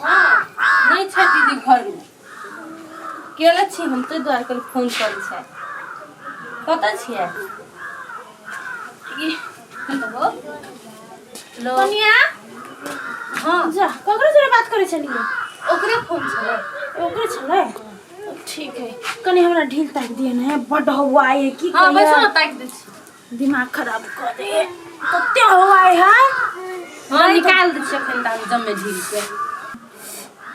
नहि छै दीदी घरमे केले छी हम ताहि दुआरे कहली फोन करै छै कतऽ छियै हेलो हेलो कनिया हँ जा ककरो जोरे बात करै छलियै ओकरे फोन छलै ओकरे छलै ठीक है कनि हमरा ढील ताकि दिअ ने बड्ड हवा है की हँ बैसो कहियै ने ताकि दै छी दिमाग खराब कऽ दे कते हवा है हँ निकालि दै छी एखन तऽ हम जमे ढील के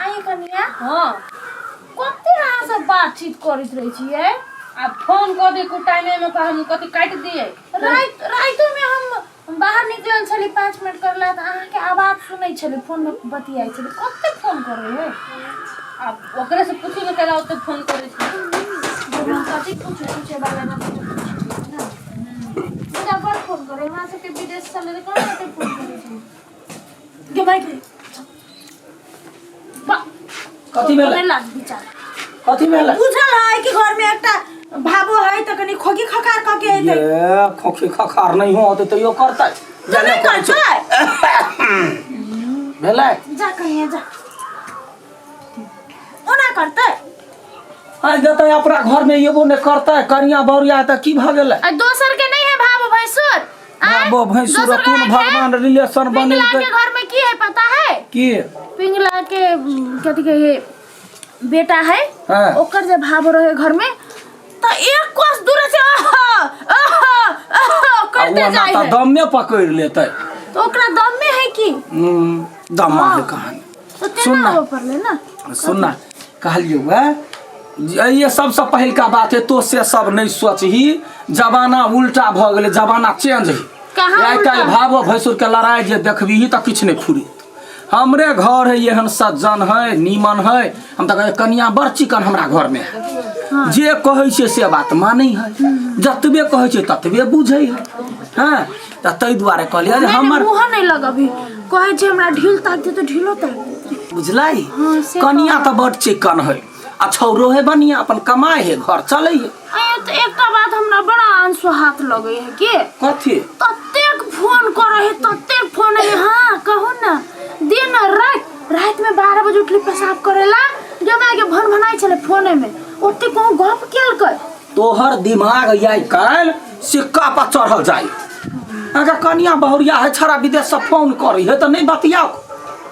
आइ कनिया हँ कते अहाँ सब बातचीत करैत रहै छियै आ फोन कऽ दे को टाइमे में हम कथी काटि दिए राति रातिमे हम बाहर निकलल छली 5 मिनट करला तऽ अहाँके आवाज सुनै छली फोनमे बतियाइ छली कते फोन करै है आ ओकरे से पूछी ने केला ओते फोन करै छै हम कथी पूछे पूछे वाला ना पूछे ना मुदा बड़ फोन करे हमरा सबके विदेश चले तऽ कहाँ कते फोन करै छै गे भाई के बा कथी भेलै लाग विचार कथी भेलै बुझल है कि घर में एकटा भाबो है तऽ कनि खोकी खकार कऽ के एतै ये खोखी खखार नहीं हो तऽ तैयो करतै तऽ जाने नहि करै छै। करतै भेलै जा कहिया जा ओना करतै आइ जतै अपना घर में एबो नहि करतै कनिया बौरिया तऽ की भऽ गेलै आ दोसर के नहीं है भाबो भैंसुर आँय? बाबो भैंसुर दोसर कोन के है? भगवान रिलेशन पिंगला बनेलकै के घर में की है पता है की पिंगला के कथी कहे बेटा है हाँ। ओकर जे भाबो रहे घर में तो एक कोस दूर से आहा आहा आहा आ करते ओ जाए तऽ है दमे पकड़ि लेतै तो ओकरा दम में है की दमा है कहानी तो सुन तेना ना। हो पड़ले ना सुन ना कहलियौ वएह ये सबसँ पहिलका बात है तो से सब नहीं सोचही जमाना उल्टा भऽ गेलै जमाना चेंज है कहाँ आइ काल्हि उल्टा? भावो भैंसुर के लड़ाई जे देखबही तऽ किछु नहि फुरे हमरे घर है एहन सज्जन है नीमन है हम तऽ कहै कनिया बड़ चिकन हमरा घरमे है जे कहै छै से बात मानै है जतबे कहै छै ततबे बुझै है हँ तऽ ताहि दुआरे कहलियै जे नहीं, हमर मुँह नहीं लगबी कहै छै हमरा ढील ताक दे तऽ ढीलो ताक दे बुझलै हाँ, से कनिया तऽ बड़ चिकन है आ छौरो है बढ़िया अपन कमाए है घर चलै है आँय, तऽ एकटा बात हमरा बड़ा अनसोहात लगै है के कथी ततेक फोन करे है ततेक फोन है हाँ कहू ना दिन राति राति में 12 बजे उठली पेशाब करेला जमा के भन भनाइ छलै फोने में ओते कहूँ गप केलकै तोहर दिमाग आइ काल्हि सिक्का पर चढ़ल जाय अगर कनिया बहुरिया है छड़ा विदेश से फोन करै है तऽ नहि बतियाओ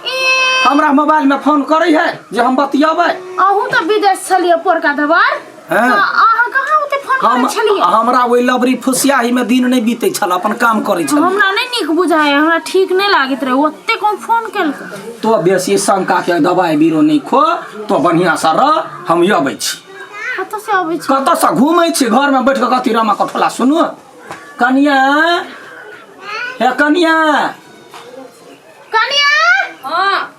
ए हमरा मोबाइल में फोन करै है जे हम बतियाबै अहूँ तऽ विदेश छलियै पोरका दबार हाँ। तऽ अहाँ कहाँ ओते फोन हम करै छलियै हमरा ओहि लबरी फुसियाही में दिन नहि बीतै छल अपन काम करै छल हमरा नहि नीक बुझाय हमरा ठीक नहि लागैत रहे ओते कोन फोन केलकै तो बेसी शंका के दवाई बीरो नहि खो तो बढ़िया से रह हम अबै छी कतऽ से अबै छी कतऽ से घूमै छी घरमे बैठ कऽ कथी रामा कठोला सुनू कनिया हे कनिया कनिया हँ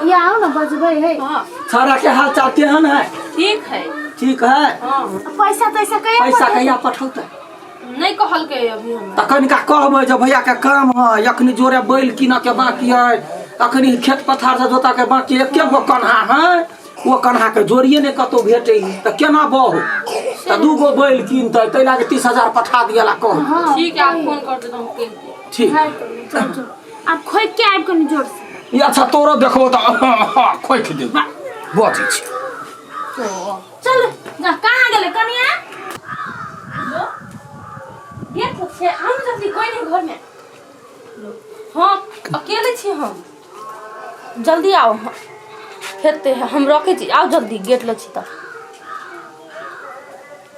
या आउ ने बजबै है हँ छौड़ा के हाल चाल केहन है ठीक है ठीक है हँ पैसा तैसा कहिया पैसा पठेतै? कहिया पठौतै नहि कहलकै अभी हमरा तऽ कनिका कहबै जे भैया के काम है अखनी जोरे बैल कीनऽ के बाकी है अखनी खेत पथार से जोता के बाकी एके गो कन्हा है ओ कन्हा के जोड़िए नहि कतौ भेटै तऽ केना बहू तऽ दू गो बैल कीनतै ताहि लागे 30,000 पठा दिअ ला कह हाँ ठीक है आप फोन कर दे तो हम कहि देब ठीक है तो, चल चल आब खोकि के आबि कनि जोर से ई अच्छा तोरो देखबो तऽ खोखि देब बजै छी चल जा कहाँ गेलै कनिया गेट पर छै आउ ने जल्दी कोई नहीं घर में हाँ अकेले छी हम जल्दी आओ हेतै हम रखै छी आउ जल्दी गेट लग छी तऽ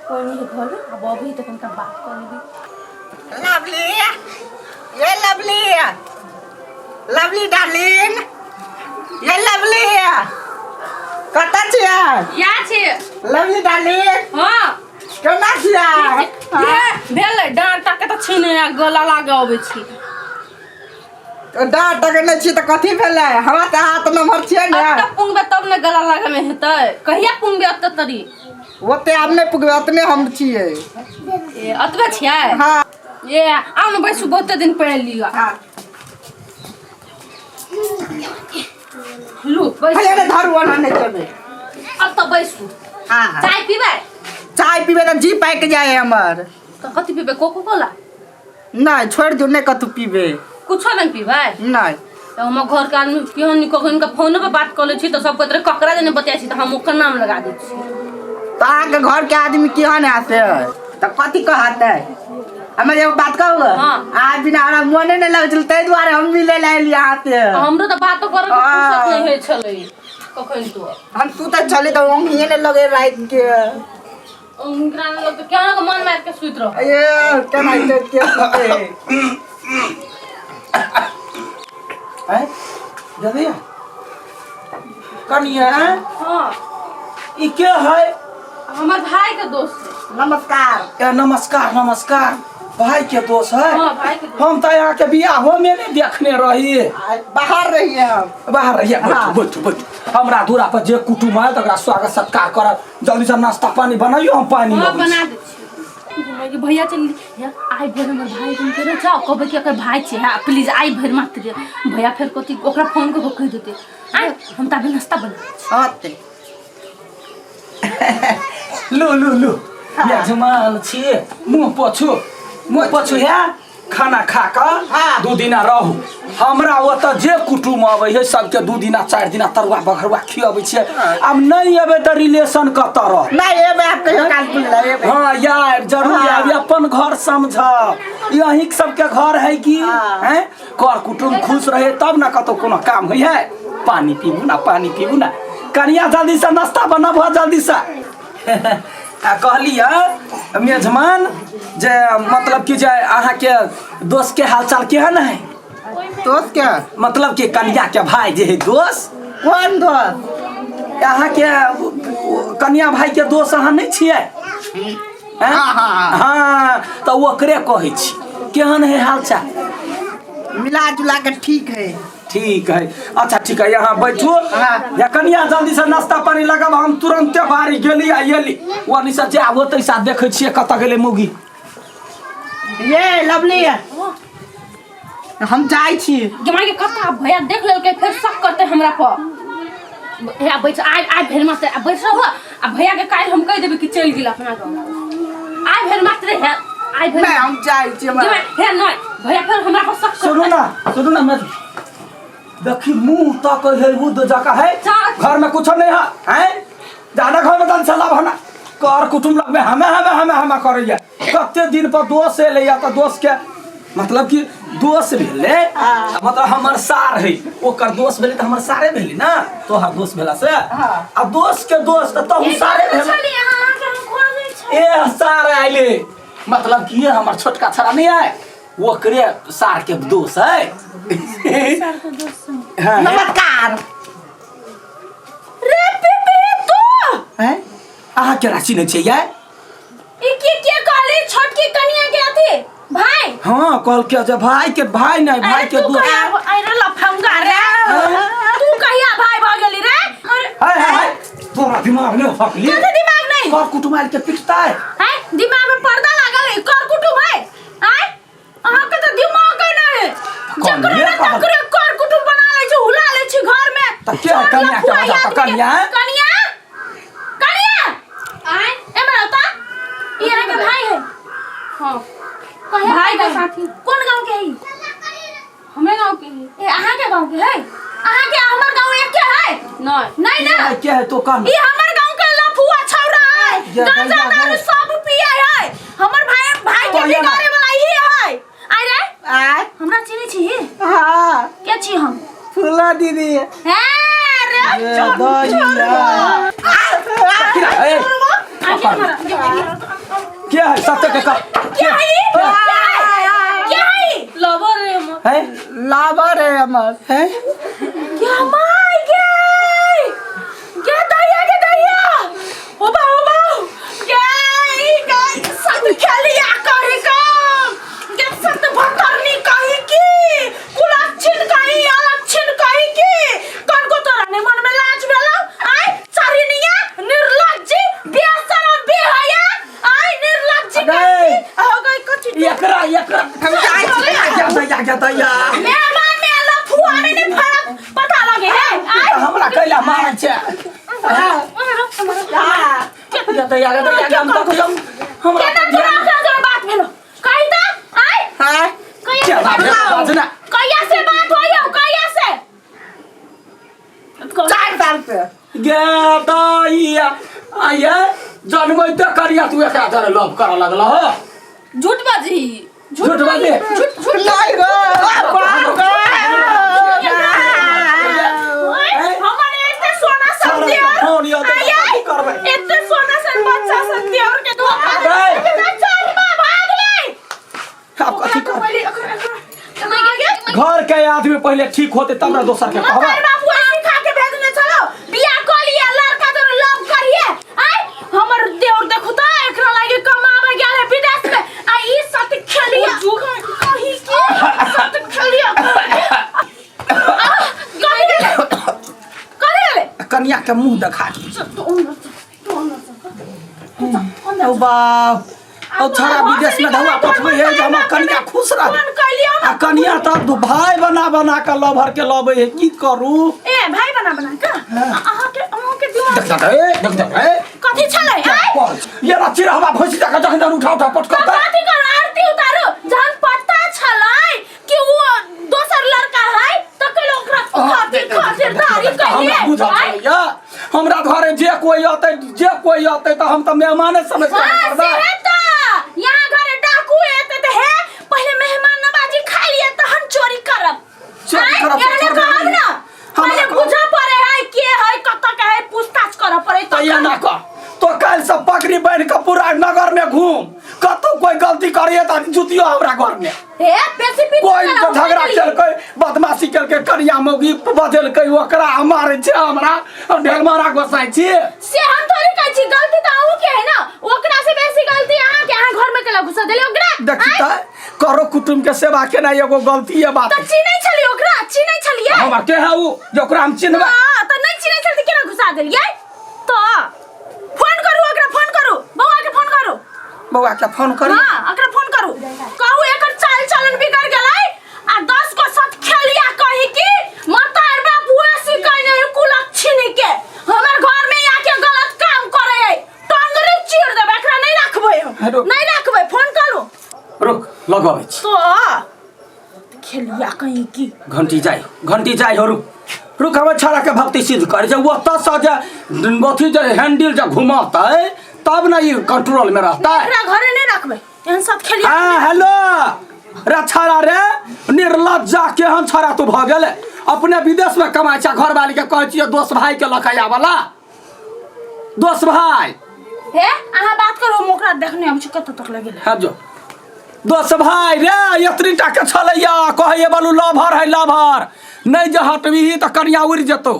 कोई नहीं है घर में अब अभी तऽ कनिका बात कऽ लेबै लवली ये लवली लवली डार्लिंग ये लवली कतऽ छियै या छी लवली डार्लिंग हाँ केना छियै ये भेलै डाँट टाके तऽ छीने आ गला लागे अबै छी डाँट टकने छी तऽ कथी भेलै हमरा तऽ हाथ नम्हर छियै ने एतऽ पुंगबे तब ने गला लागे में हेतै कहिया पुंगबे एतऽ तरी ओते आब नहि पुगबै ओतने हम छियै ए अतबे छियै हँ ए आउ ने बैसू बहुते दिन पर एलियै हँ लू बैसू भैया ने धरू ओना नहि चलै एतऽ बैसू हँ चाय पीबै चाय पीबै तऽ जी पाकि जाइ हमर तऽ कथी पीबै कोको कोला नहि छोड़ि दियौ नहि कतहु पीबै कुछो नहि पीबै नहि तऽ हमर घरके आदमी केहन नीक कखन हुनका फोनो पर बात कऽ लै छी तऽ सब कहैत रहै ककरा देने बतियाइ छी तऽ हम ओकर नाम लगा दै छी। तऽ अहाँके घरके आदमी केहन है से तऽ कथी कहतै? हमर एगो बात कहू? हाँ। अहाँ बिना हमरा मोने नहि लगै छलै, ताहि दुआरे हम मिलै लए एलियै अहाँ से। आ हमरो तऽ बातो करऽ के हाँ। फुर्सत नहि होइ छलै कखन तो। हम सुतल छली तऽ ओंघिए नहि लगै राति के। हुनकरा नहि लगतै केना के मन मारि के सुति रह। ये केना हेतै, के सुतै? हैं जल्दी कनिया। हाँ। ई के है? हमर भाई के दोस्त है। नमस्कार। ए नमस्कार नमस्कार। भाई के दोस्त है? हाँ, भाई के दोस्त। हम तो यहाँ के बियाहो में नहीं देखने रही। बाहर रहिए हम। बाहर रहिए। बैठू। हाँ। बैठू बैठू। हमरा दूरा पर जे कुटुम आयल तकरा स्वागत सत्कार करब। जल्दी से नाश्ता पानी बनाइयो, हम पानी हाँ, लबै छी। बना दै छी। भैया चल यार, आइ भरि हमर भाई तुम करे जाओ, कहबै कि एकर भाई छै। हाँ प्लीज, आइ भरि मात्र। भैया फेर कथी ओकरा फोन कऽ के कहि देतै। आइ हम ताबे नाश्ता बना दै छी। हाँ ते। लू लू लू, यजमान छी, मुँह पोछू मुँह पोछू। है खाना खा कऽ हाँ। 2 दिना रहू। हमरा ओतऽ जे कुटुम अबै है सबके 2 दिना 4 दिना तरुआ बघरुआ खियाबै छियै। आब नहि एबै तऽ रिलेशन कतऽ रह? नहि एबै, आब कहियो काल बुझलै एबै। हाँ यार जरूर। हाँ। आब अपन घर समझब, ई अहीं सबके घर है कि हाँ। हैं? कर कुटुम खुश रहे तब ना कतौ कोनो काम होइ है। पानी पीबू ना, पानी पीबू ना। कनिया जल्दी से नाश्ता बनाबह जल्दी से। आ कहलियै मेजमान जे मतलब कि जे अहाँके दोस्त के हालचाल केहन है? दोस्त के? मतलब कि कनिया के भाई जे है दोस्त। कोन दोस्त? अहाँके कनिया भाई के दोस्त अहाँ नहि छियै? हैं? हाँ, हाँ, हाँ तऽ ओकरे कहै छी, केहन है हालचाल? मिला जुला के ठीक है। ठीक है, अच्छा ठीक है, यहाँ बैठू। हाँ। या कनिया जल्दी से नाश्ता पानी लगाब, हम तुरंते बारी गेली आ एली। ओनी से जे आबो तैसा देखै छियै कतऽ गेलै मौगी। ये लवली, हम जाइ छी। जमाई के कथा भैया देख लेलकै, फेर शक करतै हमरा पर। हे बैठ, आइ आइ भेल मात्र आ बैठ रह। आ भैया के काल्हि हम कहि देबै कि चलि गेल अपना गाँव। आइ भेल मात्र हे आइ भेल। नहि, हम जाइ छी हमरा। जमाई, हे नहि, भैया फेर हमरा पर शक सुनू करतै। ना सुनू ना, मैं देखी मुंह तक है उद जका है। चल। घर में कुछ नहीं है हैं ज्यादा घर में दन चला भना कर कुटुम लग में हमें हमें हमें हमें करैया। कते दिन पर दोस्त एलैया तऽ दोस्त के मतलब कि दोस्त भेलै, मतलब हमर सार है, ओकर दोस्त भेलै तऽ हमर सारे भेलै ना। तोहर दोस्त भेला से हाँ। आ दोस्त के दोस्त तऽ तहु सारे भेलै। छलियै अहाँके हम खोजै छलियै। ए सार आइले, मतलब कि ये हमर छोटका छड़ा नहीं आए, ओकरे सार के दोस्त है। हाँ, नमस्कार। रे पीपी तू हैं? अहाँ केना चिन्है छियै यै? ई के के कहली छोटकी कनिया के अथी भाई? हाँ कहलकै जे भाई के भाई नहीं, भाई अरे के तू दोस्त। कहिया अरे लफंगा रे, तू कहिया भाई भऽ गेली रे? अरे हाय हाय हाय, तोरा दिमाग नहीं फकली? कथी दिमाग नहीं? कर कुटुम आयल के पिटता है। हैं, दिमाग में पर्दा लागल है कर कुटुम है। आय अहाँ के तऽ दिमाग नहीं है। कौन जकरे ये ने कहल? तकरे कर कुटुम बना लै छी, हुला लै छी घर में। तऽ के है सब कनिया के लफुआ बजा तऽ आदमी के- कनिया? कनिया कनिया आइ एमहर आउ तऽ। ई अहाँ के भाई है? हाँ। कहिया भाई के है? साथी। कोन गांव के है ई? हमरे गाँव के है। ए अहाँ के गांव के है? अहाँ के हमर गांव एके है? नहीं। नहीं के ना। है, के है तो कह। ई हमर गांव के लफुआ छौरा है। या गांजा गैया दारू गै। सब पिए है। हमर भाई भाई के कहिया ना। बिगाड़े वाला ई है। आय रे, आय। हमरा चिन्है छी? हाँ। के छी हम? फूला दीदी। हे रे ये चोर दैया। चोर। ए, पकड़। के है सत्य के कर? के है ई? के है? के है ई? लवर रे हमर। है लाबर है हमर। है क्या my गे गे दैया गे दैया, ओ बा ओ बा गे गे सत खेलिया कही कम गे, सत भतरनी कही की, कुलक्षण कही, अलक्षण कही की, कनको तोरा ने मन में लाज भेलौ? आय चरिनिया निर्लज्जी बेशरम बेहया, आय निर्लज्जी अरे! कही हो गई कथी? एकरा एकरा हम जाइ छी। या दैया या दैया। मेहमान में लफुआ में नहीं फर्क पता लगे है। आय हमरा कैला मारै छै? हाँ। या दैया या दैया, हम तऽ हम हमरा केना तऽ तोरा ध्यान ओकरा जोरे बात भेलो कही त? आय हाँ। कहिया केना से भेल बात बाजना? कहिया से बात होइयो? कहिया से? कह 4 साल से। गे दाइया आये जनमैते करिया तू एकरा जरे लव करऽ लगल हो। झूठ बाजी। झूठ बाजी। झूठ झूठ। नहीं गो, बाप रे। हमर एते सोना सब सारा देवर फोन यऽ तऽ आये, की करबै? एते सोना सब बच्चा सब देवर के धोखा ए! दे चल बा भाग ले। आब कथी करबै? पहिले ओकरा ओकरा घर के आदमी पहिले ठीक होते तब ना दोसर के कहबै। मतार बाबू ऐसी खा के भेजने छलो बियाह क लिए लड़का तो लव करिए। आय हमर देवर देखू त एकरा लागे कमावे गेल है विदेश में आ ई सत खेलिया कहीं के सत खेलिया। कथी भेलै? कथी भेलै? कनिया के मुंह देखा दे। चल, तू अंदर चल, तू अंदर चल। ओ बाप और छड़ा विदेश में धुआ पठबै है जे हमर कनिया खुश रहे। फोन कैलियौ आ कनिया तब भाई बना बना के लभर के लबै है की करू? ए भाई बना बना के अहाँ के अहाँ के दिमाग देख देख ए देख देख ए कथी छलै? आय ये ना चिरहवा भैंसी जाके जखन जखन उठा उठा पटकता। कथी कर आरती उतारू जहन पता छलै कि वो दोसर लड़का है त कैलो ओकरा खातिर खातिरदारी हमरा कैलिए। बुझल छलैया हमरा घरे जे कोई अतै जे कोई अतै तऽ हम तऽ मेहमाने समझ के हाँ, करबै। से त यहाँ घरे डाकू एते त हे पहले मेहमान नवाजी खा लिए तहन चोरी करब। चोरी आँय, करब, एहने चोरी कहब करब। ना हमरा पहले कहब। बुझऽ पड़े है के है कत के है पूछताछ करऽ पड़े। तऽ एना कर तो काल्हि से पगड़ी बान्हि कऽ पूरा नगर में घूम कतौ कोई गलती करिए तऽ जुतियो हमरा घर में। हे बेसी पी कोई झगड़ा केलकै बदमाशी केलकै करिया मौगी बजेलकै ओकरा हम मारै छै हमरा हम ढेलमारा गोसाइ छी। से हम थोड़ी कहै छी गलती तऽ अहूँ के है ना ओकरा से बेसी गलती अहाँ के अहाँ घर में केला घुसा देली ओकरा। देखी आँय? तऽ करो कुटुम्ब के सेवा केनाइ एगो गलती है बात। तऽ चिन्है छली ओकरा? चिन्है छलियै? हमरा के है उ जे ओकरा हम चिन्हबै? हाँ, तऽ नहि चिन्है छली तऽ केना घुसा देलियै? तऽ फोन करू ओकरा फोन करू बौआ के फोन करू। बौआ के फोन करी? हाँ ओकरा फोन करू कहू एकर चाल चलन बिगड़ गेलै आ 10 गो सत खेलिया कही कि मतार बाप वैसी कहने है कुलक्षणी के हमर घर में आके गलत काम करे है टंगरी चीर देबै एकरा नहीं रखबै हम। हेलो। नहीं रखबै फोन करू। रुक लगबै छी। तो खेलिया कहीं की घंटी जाय घंटी जाय हो रुक रुक हमर छाड़ा के भक्ति सिद्ध कर जे ओतऽ से जे अथी जे हैंडल जे घुमतै तब ने ई कंट्रोल में रहतै। एकरा घरे नहीं रखबै एहन सब खेलिया। हाँ हेलो रे छाड़ा रे निर्लज्जा केहन छाड़ा तू भऽ गेलै अपने विदेश में कमाइ छै घरवाली के कहै छियै दोस्त भाई के लऽ के आबऽ ला दोस्त भाई। हे अहाँ बात करू हम ओकरा देखने आबै छी कतऽ तक लगे। हाँ जो दोस्त भाई रे एतनी टा के छलैया कहैया बोलू लभर है लभर नहीं जे हटबीही तऽ कनिया उड़ि जेतौ।